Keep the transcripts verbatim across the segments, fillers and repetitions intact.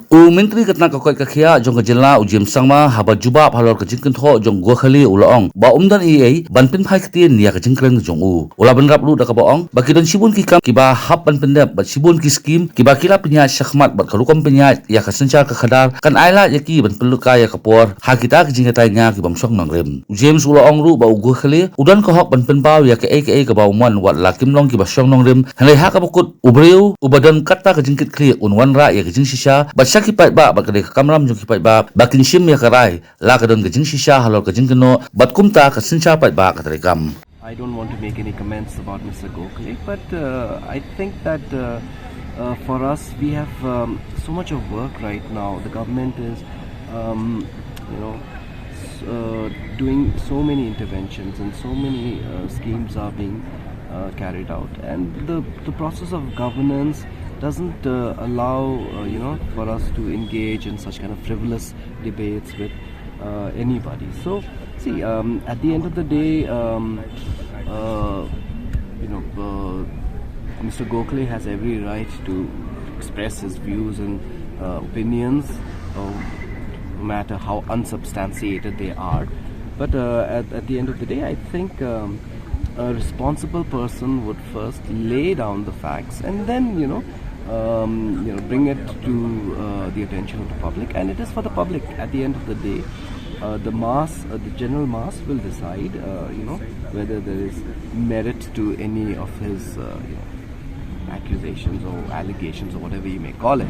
U Myntri ka tnat ka koit ka khiah jong ka jylla u James Sangma haba jubab halor ka jingkynthoh jong u Gokhale u la ong ba um don ei ei ban pynphai ktien ïa ka jingkren jong u. U la bynrap ruh da kaba ong ba ki don shibun ki kam kiba hap ban pyndep bad shibun ki skim kiba ki la pynïaid shakhmat bad ka rukom pynïaid ïa ka synshar ka khadar kan ailad ïa ki ban pynlut kai ïa ka por ha kita ki jingïatai nia ki bym shong nongrim. U James u la ong ruh ba u Gokhale u don ka hok ban pynpaw ïa kaei kaei kaba um wan wat la kim long kiba shong nongrim, hynrei ha kaba kut u briew uba don katta ka jingkitkhlieh un wanrah ïa ka jingshisha bad sha ki paidbah bad ka dei ka kamram jong ki paidbah ba kin shim ïa ka rai la ka don ka jingshisha halor ka jingkynnoh bad kumta ka synshar paidbah ka treikam. I don't want to make any comments about Mister Gokhale, but uh, I think that uh, uh, for us, we have um, so much of work right now. The government is, um, you know, s- uh, doing so many interventions and so many uh, schemes are being uh, carried out, and the the process of governance doesn't uh, allow uh, you know for us to engage in such kind of frivolous debates with uh, anybody. So, see, um, at the end of the day, um, uh, you know, uh, Mister Gokhale has every right to express his views and uh, opinions, uh, no matter how unsubstantiated they are. But uh, at, at the end of the day, I think um, a responsible person would first lay down the facts and then, you know, um, you know, bring it to uh, the attention of the public, and it is for the public at the end of the day. Uh, the mass, uh, the general mass, will decide, uh, you know, whether there is merit to any of his, uh, you know, accusations or allegations or whatever you may call it.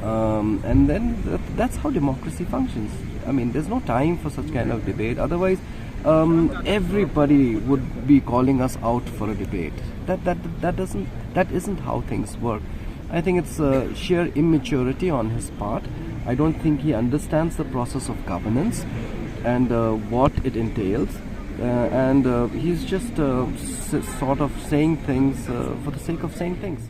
Um, and then that, that's how democracy functions. I mean, there's no time for such kind of debate. Otherwise, um, everybody would be calling us out for a debate. That that that doesn't that isn't how things work. I think it's uh, sheer immaturity on his part. I don't think he understands the process of governance and uh, what it entails. Uh, and uh, he's just uh, s- sort of saying things uh, for the sake of saying things.